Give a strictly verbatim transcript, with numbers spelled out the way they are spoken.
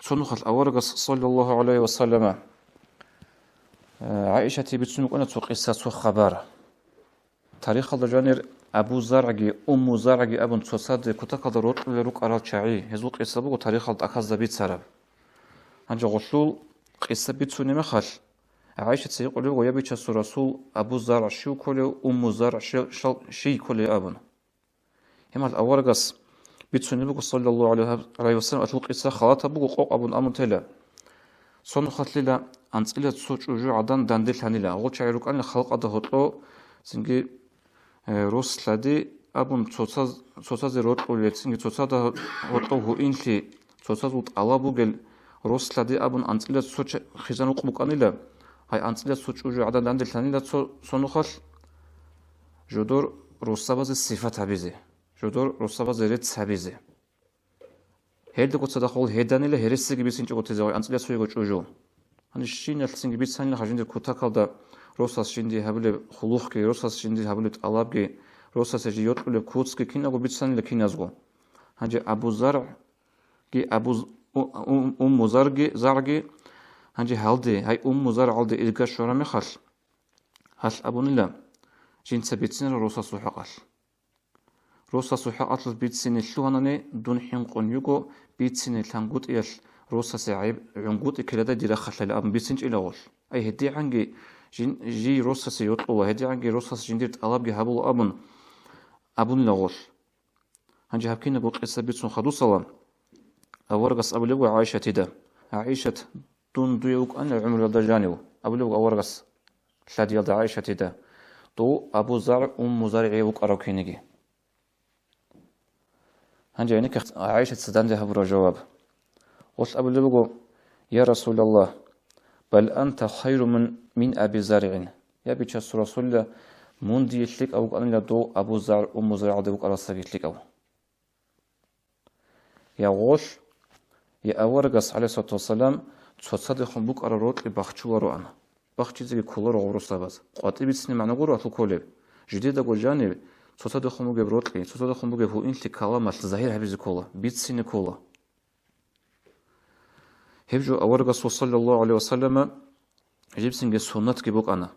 Цо нухалъ аварагас, саллаллагьу гӀалайгьи ва саллама, э, ГӀаишатие бицун букӀана цо къисса, цо хабар. Тарихалда жанир Абу ЗаргӀги Умму ЗаргӀги абун цоцаде кутакалда рокьулел рукӀарал чагӀи, гьезул къисса буго тарихалда тӀахьазда бицараб. Гьанже гъолъул къисса бицунеб мехалъ, ГӀаишатица гьикъулеб буго: «Я, бичасул Расул, Абу ЗаргӀ щив кколев, Умму ЗаргӀ щел-, щал-, щий кколей?» абун. Гьеб мехалъ аварагас бицунеб буго, саллаллагьу гӀалайгьи ва саллам, гьалъул къисса халатаб буго, къокъ абун абун тела. Цо нухалъила анцӀила цо чӀужугӀадан данделъанила. Гъол чагӀи рукӀанила халкъалда гьоркьо, цинги, э, рос лъади абун цоцаз-, цоцазе рокьулел, цинги цоцазда гьоркьоб гьуинлъи, цоцазул тӀалаб бугел, рос лъади абун анцӀила цо ча-, хъизан рукъ букӀанила. Гьай анцӀила цо чӀужугӀадан данделъанила цо, цо нухалъ жодор росабазе сифат гьабизе, жодор росабазе рецц гьабизе. Гьелдаго цадахъ гьел гьеданила гьересиги бицинчӀого тезе гъой анцӀила цоего чӀужу. Гьанже щиналъцинги бицанила жиндир кутакалда росас жиндие гьабулеб хъулухъги, росас жиндие гьабулеб тӀалабги, росасе жий йокьулеб куцги кинабго бицанила киназго. Гьанже Абу ЗаргӀги, Абу З-, У-, У-, Умму ЗаргӀги, ЗаргӀги, гьанже гьалде, гьай Умму ЗаргӀалде ирга щвараб мехалъ, гьалъ абунила жинца бицинарал росасул хӀакъалъ. Росасул хӀакъалъулъ бицине лъугьанани, дун хӀинкъун йиго, бицине лъангутӀиялъ росасе гӀайиб гӀунгутӀи ккеладай дир рахъалъали абун бицинчӀила гъолъ. Ай гьедигӀанги жин-, жий росасе йокьула, гьедигӀанги росас жиндир тӀалабги гьабула абун, абунила гъолъ. Гьанже гьаб кинабго къисса бицун хадусала, аварагас абулеб буго ГӀайшатида: «ГӀайшат, дун дуе вукӀана гӀумруялда жанив», абулеб буго аварагас лъадиялда ГӀайшатида, дов Абу ЗаргӀ Умму ЗаргӀие вукӀарав киниги. Гьанже гьенекке ГӀайшатица данде гьабураб жаваб. Гъолъ абулеб буго: «Я Расулаллагь, бал анта хайрун мин, мин Аби ЗаргӀин». Я, бичасул Расулалла, мун дие лъикӀав вукӀанила дов Абу ЗаргӀ Умму ЗаргӀалде вукӀаралдасаги лъикӀав. Я гъолъ, я аварагас, гӀалайгьиссалату вассалам, цоцадехун букӀараб рокьи бахчулароан. Бахчизеги кколаро гъоб росабаз. КъватӀиб бицине магӀна гуро гьалъул кколеб. Жидедаго жаниб цоцадехун бугеб рокьи, цоцадехун бугеб гьуинлъи каламалъ загьир гьабизе ккола, бицине ккола. Гьеб жо аварагасул, саллаллагьу гӀалайгьи ва саллама, жибцинги суннатги букӀана.